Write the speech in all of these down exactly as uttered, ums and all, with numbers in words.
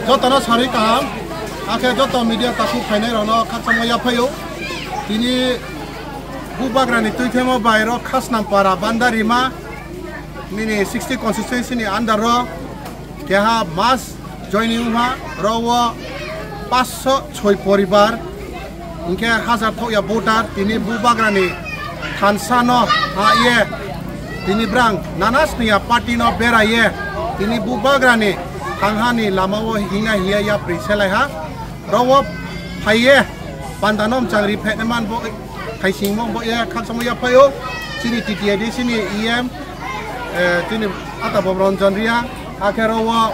Jotono sarwi kaham, hakhe joto media takhuk phainai rokno khakchangma yaphaio. Tini Bubagrani twithemo bai rok Khasnampara Bandarima nini sixty constituency ni under o keha mass joining wngha, oro o paanch sho soi poribar, hingkhe hajar thokya voter tini Bubagrani thansa no ha ye, tini brang nana sniya party no bera ye, tini Bubagrani thangha ni lama o hingna hiya yapri selai ha, oro o phai ye panda no mchang ri phai man bo. Khaisingmo bo ya khakchangma yaphaio, chini T T A D C ni E M, eh, chini Ata Bob Ranjan Reang, hakhe oro o,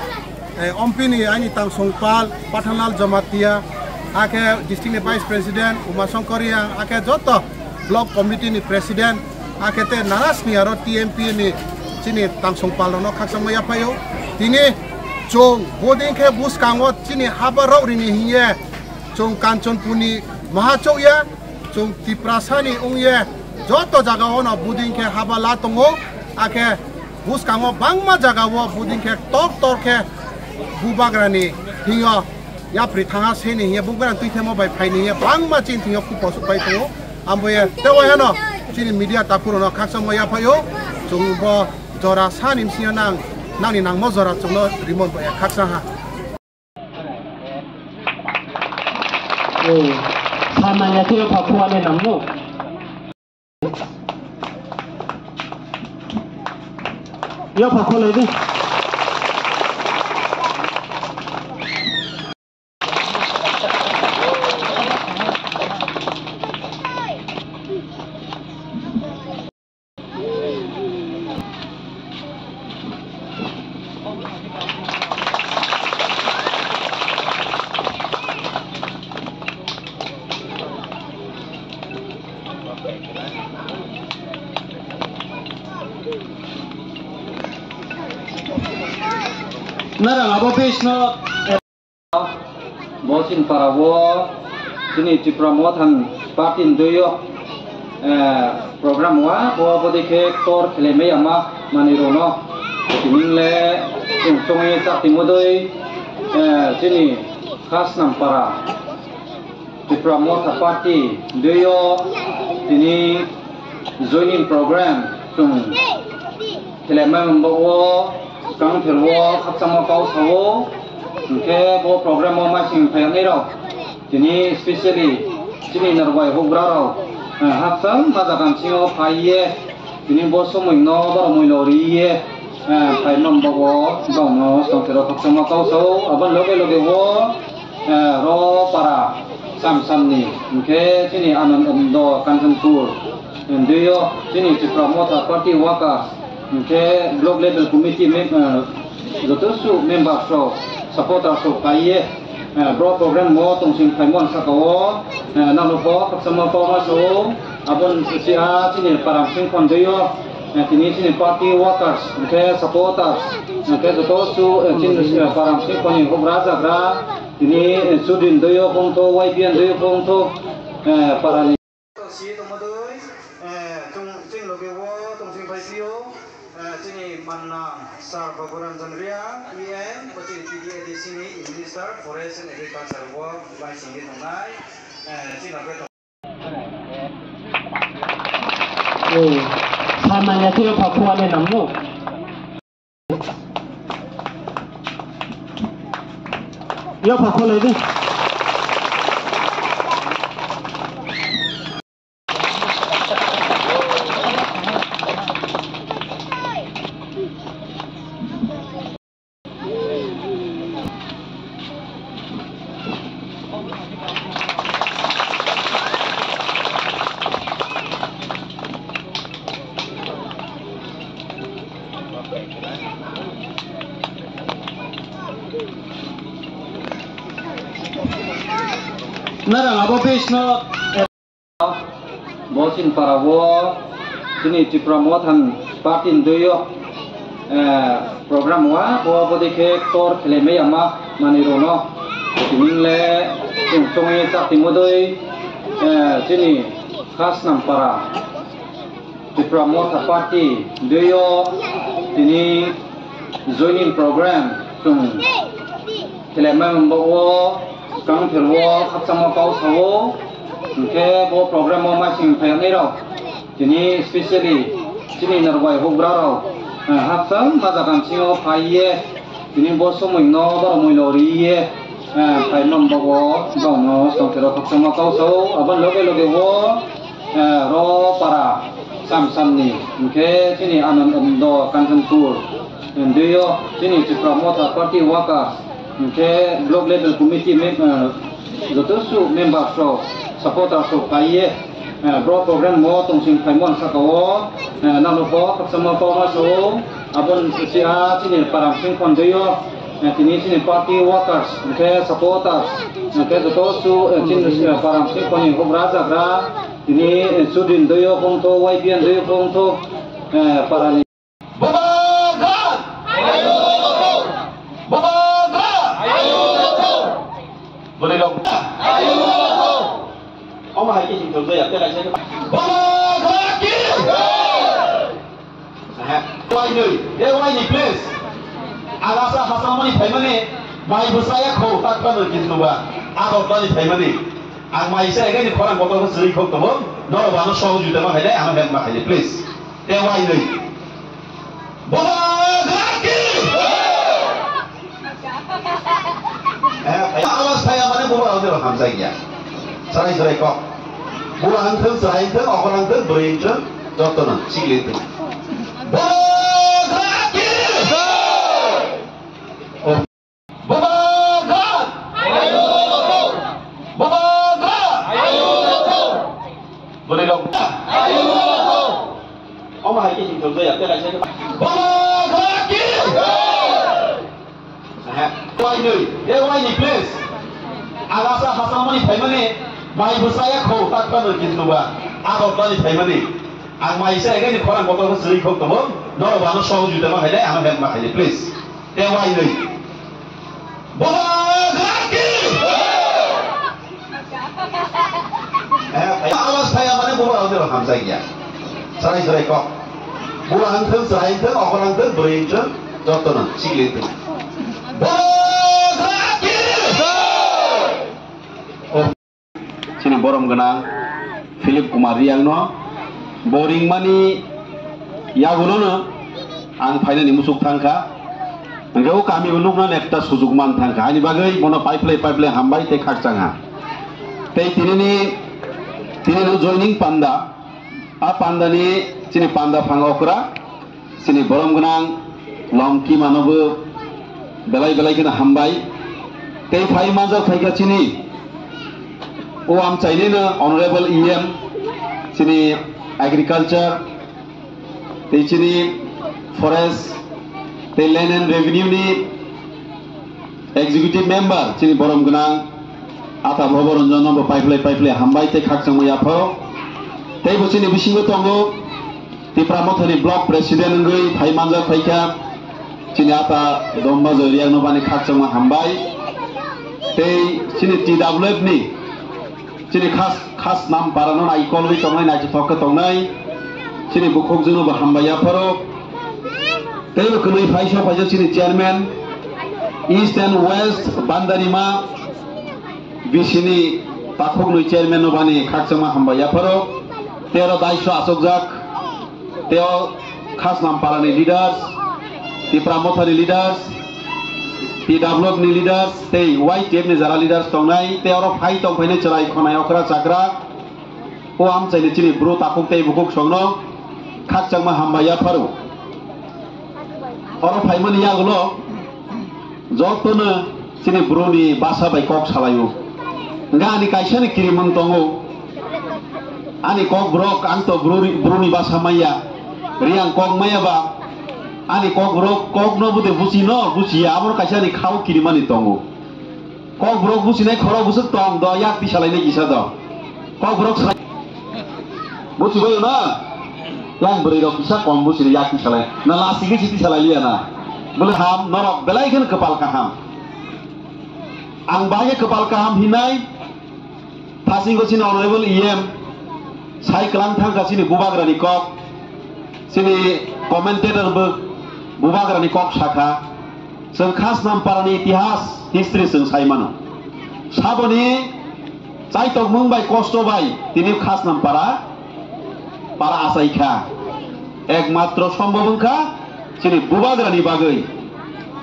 eh, M P ni aini tangsong pal Pathanlal Jamatia, hakhe district ni Vice President Uma Shankar Reang, hakhe joto block committee ni president, hakhe te nana sniya ro T M P ni chini tangsong pal rokno khakchangma yaphaio. Tini chwng boding khe bwskango chini haba rok rini hiye chwng Kanchanpur ni maha chokya. Chwng Tiprasani wngye joto jagao no buding khe haba la tongo, hakhe bwskango bangma jagao buding khe tor tor khe Bubagrani thwngyo yapri thangha seni hiye Bubagrani twithemo bai phaini hiye bangma chini thwngyo kupo suk pai tongo. Amboye tei waihano chini media takhurokno khakchangma yaphaio, chwng bo jora sani bisingo nang, nangni nangmo jora chwngno rimon bai khakchang ha. Sana ya khe pha khua le nang no. Ya pha khua le de. Narang abo page no. Bo chini para o chini Tipra Motha ni party ni dui o, eh, program wa bo bodi khe ktor khlai mai ama manwi rok no. Tini le chwng chongwi chakti mudui, eh, chini Khasnam para Tipra Motha party dui o tini joining program chwng khlai mai mung bo o kang thir o khakchangma kau sa o. Hwnkhe bo program o masing phai nai rok tini specially chini narwai hugra rok, eh, hakchang ma jaga bisingo phai ye tini bo somoi no borok mui lo ri ye, eh, phai mung bo o bong no song thir o khakchangma kau sa o. Aboni loge loge o eh, ro para sam samni, hwnkhe chini Anando Kanchanpur, eh, dui o chini Tipra Motha party workers, hwnkhe block level committee mem-, eh, joto su members rok, supporters rok phai ye, eh, bro program o tong sing phaimo ang saka o, eh, nang rok bo khakchangma kau ma sa o, aboni si a chini para sing khon dui o, eh, tini chini party workers, hwnkhe supporters, hwnkhe joto su, eh, chini, eh, para sing khon ni hugra jagra, Tini, eh, Sudin doyo phone tho, Y P N doyo phone tho, eh, parani. Si tongma doi, eh, tong, tong loge wo, tong sing phai phio, eh, tini manna Sir Baburanjan Reang, E M, bo tini P D A D C ni Minister, Forest and Agriculture wo, bai singwi tongnai, eh, tini loge Oh, sana ya khe pha khua le nang no. Ya pha khua le de. Narang abo page no. Bo chini para o chini Tipra Motha ni party ni dui o, eh, program wa bo bodi khe ktor khlai mai ama manwi rok no. Tini le chwng chongwi chakti mudui, eh, chini Khasnam para Tipra Motha party dui o tini joining program chwng Khelaimani bago swkang phirwo khakchangma kau sao, hwnkhe bo program o masing phaiyaknai rok tini specially chini norbai hukbra rok, eh, hakchang ma jaga bisingo phaiye tini bo somoi no borok mui no riye, eh, phaimani bago borok no swkang phirwo khakchangma kau sao, aboni loge loge o, eh, ro para sam samni hwnkhe chini Anando Kanchanpur, eh, twiyo chini Tipra Motha Party workers, hwnkhe block level committee mem-, eh, joto su members rok, supporters rok kaiye, eh, bro program mo tongsing phaimani saka o, eh, nalo bo khakchangma kau ma sao, aboni sisi a chini Paramsing Khon twiyo, eh, tini chini party workers, hwnkhe supporters, hwnkhe joto su, eh, chini, eh, Paramsing Khon ni hukbra jagra, tini, eh, Sudin twiyo phongtho, Y B N twiyo phongtho, eh, parani Bubagra! Bubagra! Bwrwi rok. Omo hai khe himthok jaya, tei kaisa khe. Bubagra ki! Aha. Wainwi, e waini please. Ang asa hasamani phaimani, mai bwsaya kho, tak phano kintu ba. Agottani phaimani. Ang mai sa egani khorang botol khe chwrwi khok tongo. Norok ano sohojogita ma khainai, ano help ma khainai, please. Tei wainwi. Bubagra ki! Eh, awas phaiya mane bubagra hamjak ya. Sarai sarai kok. Bura hangthang, chwrai hangthang, okra hangthang, bwrwi hangthang, jotono sikli hangthang. Bubagra ki! Bubagra! Bubagra! Bwrwi rok. Omo hai khe himthok jaya, tei kaisa khe. Bubagra ki! Aha. Wainwi, e waini please. Ang asa hasamani phaimani, mai bwsaya kho, tak phano kintu ba. Agottani phaimani. Ang mai sa egani khorang botol khe chwrwi khok tongo. Norok ano sohojogita ma khainai, ano help ma khainai, please. Tei wainwi. Bubagra ki! Eh, awas phaiya mane bubagra hamjak ya. Sarai sarai kok. Bura hangthang, chwrai hangthang, okra hangthang, bwrwi hangthang, jotono sikli hangthang. Bubagra ki! Chini borom gwnang Philip Kumar Riang no bo ringmani yagulono ang phainani muchuk thangkha. Hwnkhe o kami bo nukna ekta sujuk man thangkha. Ani bagwi bono paiplai paiplai hambai tei khakchangha. Tei tinini, tinino joining panda, a pandani chini panda phang okra. Chini borom gwnang Longki manobo belai belai kheno hambai. Tei phai manjak phaikha chini o amchainino Honorable E M, chini Agriculture, tei chini Forest, tei Land and Revenue ni Executive Member chini borom gwnang Ata Bhobo Ranjan no bo paiplai paiplai hambai tei khakchangma yapharo. Tei bo chini bisingo tongo Tipra Mothani Block President wngwi phai manjak phaikha chini Ata Domba Joy Riang no bani khakchangma hambai. Tei chini T W F ni chini khas Khasnam para no naikolwi tongnai, naithothok khe tongnai. Chini bukhukjwkno bo hambai yapharo. Tei bo kwnwi phaisa phaisa chini chairman East and West Bandarima B C ni takhuknwi chairman no bani khakchangma hambai yapharo. Tei oro daisho achukjak. Tei o Khasnam para ni leaders, Tipra Motha ni leaders, T W F ni leaders, tei Y T F ni jara leaders tongnai, tei oro phai tongphainai chwrai khonai okra chakra, o amchaini chini bru takhuk tei bukhuk songno khakchangma hambai yapharo. Oro phaimani yagulo jotono chini bruni basa bai kok salaio. Hwnkhe ani kaisani kirimung tongo. Ani kok borok ang to bruni, bruni basa maya. Riang kok maya ba. Ani kok borok kokno bude buchino, buchiya. Abono kaisa ani khao kirimani tongo. Kok borok buchinai khorok bwswk tong do, yak tisalainai kisa do. Kok borok sa-, buchibaio na? Yang bwrwi rok kisa kom buchini yak tisalai. Na lastigwi si tisalai liya na? Bole ham, norok belai kheno kwpal kaham. Ang bahai khe kwpal kaham hinai, thasingo chini Honorable E M sai kwlang thangkha chini bubagrani kok, chini commentator bo bubagrani kok sakha. Chwng Khasnam parani itihas, history chwng sai mano. Saboni chaitokmung bai, kosto bai tini Khasnam para, para achai kha. Ekmatro sombhob wngkha chini Bubagrani bagwi.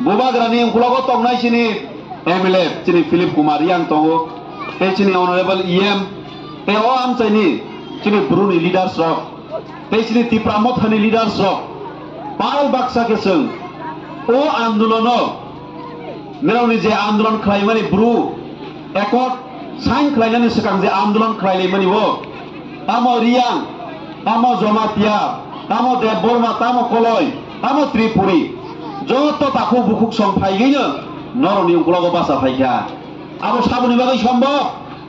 Bubagrani uklogo tongnai chini M L A chini Philip Kumar Reang tongo, tei chini Honorable E M, tei o amchaini chini Bruni leaders rok, tei chini Tipra Mothani leaders rok, pal baksa khe chwng o andolono, nirokni je andolon khlaimani, Bru Accord sign khlainani swkang je andolon khlailaimani o, tamo Reang, tamo Jomatia, tamo Debbarma, tamo Koloi, tamo Tripuri, joto takhuk bukhuk song phaigwino norokni uklogo bacha phaikha. Abo saboni bagwi sombhob,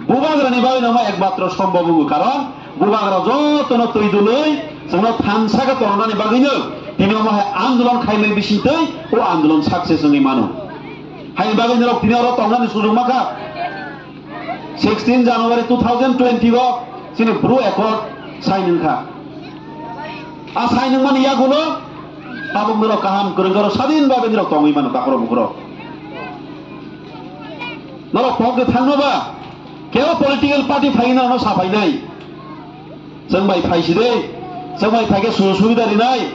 Bubagrani bagwi no ekmatro sombhob wngwi, karon Bubagra jotono twi dului chwngno thansa khe tongnani bagwino tini omo hai andolon khaimani bisingtwi o andolon success wngwi mano. Haini bagwi norok tini oro tongnani sujung mankha. Sixteen January two thousand twenty o chini Bru Accord sign wngkha. A sign wngmani yagulo tabuk norok kaham kwrwng oro sadin babe norok tongwi mano, takhurok bukhurok. Norok pok de thangno ba, kebo political party phaina no saphainai. Chwng bai phai si de, chwng bai phai khe sujug subida rinai.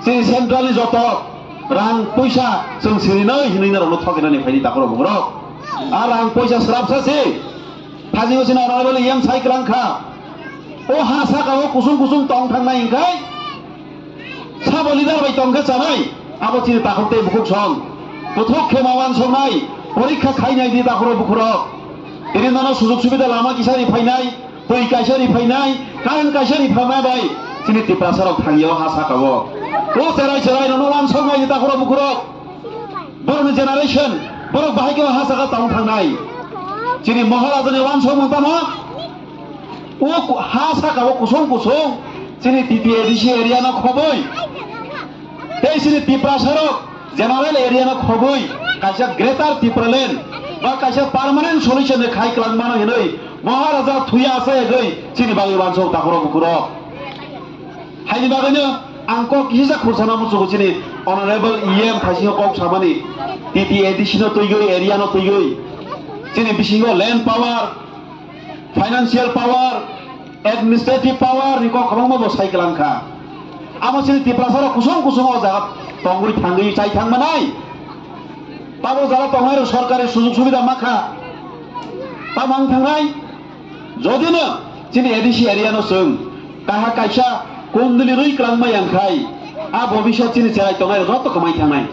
Chini central ni joto rang poisa chwng sirinai hinwi norokno thokinani phaini, takhurok bukhurok. A rang poisa srapsa se. Thajingo chini honorable E M sai kwlang kha. O ha saka o kusung kusung tong thangnai hwnkhe, sabo leader bai tong khe chanai, abo chini takhuk tei bukhuk song. Kuthuk khe ma uansuknai, porikha khainai di takhurok bukhurok. Tini nono sujug subida lama kisa ri phainai, twi kaisa ri phainai, current kaisa ri phainai bai chini Tiprasa rok thangya o ha saka o. O cherai cherai nono uansuknai di takhurok bukhurok. Borokni generation, borok bahai khe o ha saka tong thangnai. Chini Maharajani uansukmung tamo? O ku-, ha saka o kusung kusung chini T T A D C area no khobwi, tei chini Tiprasa rok general area no khobwi kaisa Greater Tipraland ba kaisa permanent solution ni khai kwlang mano hinwi Maharaja thuya asayagwi chini bagwi uansuk takhurok bukhurok. Haini bagwino ang kok kisa khursa no muchugo chini honorable E M thaisingo kok samani, T T A D C no twiwi, area no twiwi, chini bisingo land power, financial power, administrative power ni kok kwbangma bo sai kwlang kha. Amo chini Tiprasa rok kusung kusung o jaga tongwi thangwi chai thang manai. Tabuk jaga tongnai rok sorkari sujug subida ma kha. Tamo wng thangnai? Jodi no chini A D C area no chwng kaha kaisa kunduli rwi kwlangma yang khai, a bobiswt chini cherai tongnai rok joto kwmai thangnai.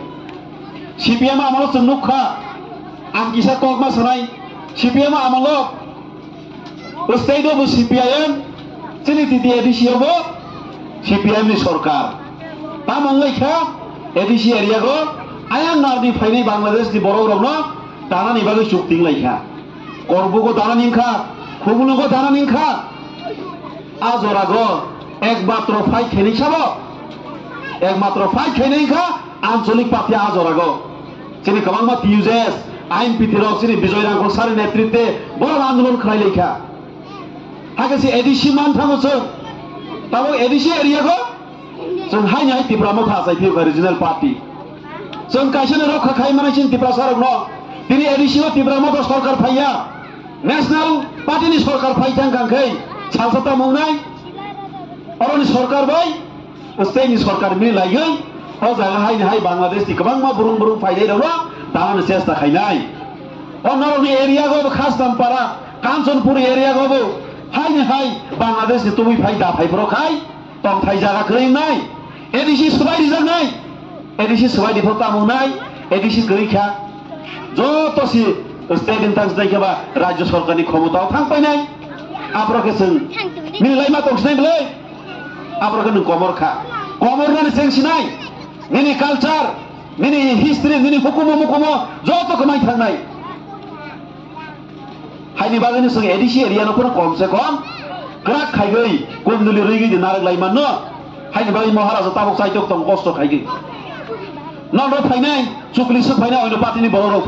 C P M amolo chwng nuk kha, ang kisa kok ma sanai, C P M amolo state o bo C P I M, chini T T A D C o bo C P M ni sorkar. Tamo wng lai kha A D C area go ayang nardi phainai Bangladesh ni borok rok no tanani bagwi chukti wng lai kha. Korbugo dana ning kha, Khumulugo dana ning kha. A jorago ekmatro fight khainai sabo. Ekmatro fight khainai kha ancholik party a jorago. Chini kwbangma T U J S, I N P T rok chini Bijoy Rangkhol sir ni netritwe borok andolon khlai lai kha. Hakhe si A D C man thango chwng. Tabuk A D C area go Chwng haini hai Tipra Motha achai phiyokha regional party. Chwng kaisa no rokha khai mani chini Tiprasa rok no. Tini A D C o Tipra Motha sorkar phaiya. National party ni sorkar phai thang kang khai salsa tamo wngnai. Oroni sorkar bai state ni sorkar mili laiwi o jaga haini hai Bangladesh ni kwbangma burung burung phainai rok no tanani chesta khainai. O norok ni area go bo Khasnampara, Kanchanpur area go bo haini hai Bangladesh ni tubui phai da phai borok khai. Tongthai jaga kwrwi wngnai, A D C swbai rijaknai, A D C swbai riphok tamo wngnai, A D C kwrwi kha. Joto si state ni tang jai khe ba rajya sorkar ni khomota o thang painai. Aphro khe chwng nini laima tong sinai bwlai? Aphro khe nwng komor kha. Komor nani cheng sinai, nini culture, nini history, nini hukumu mukumu joto kwmai thangnai. Haini bagwino chwng A D C area no phano kom se kom kwrak khaiwi kunduli rwigwi di narwk lai manno. Haini bagwi Maharaja tabuk chaitok tong kosto khaigwi. Nokno phainai, chukli swk phainai oino party ni borok rok.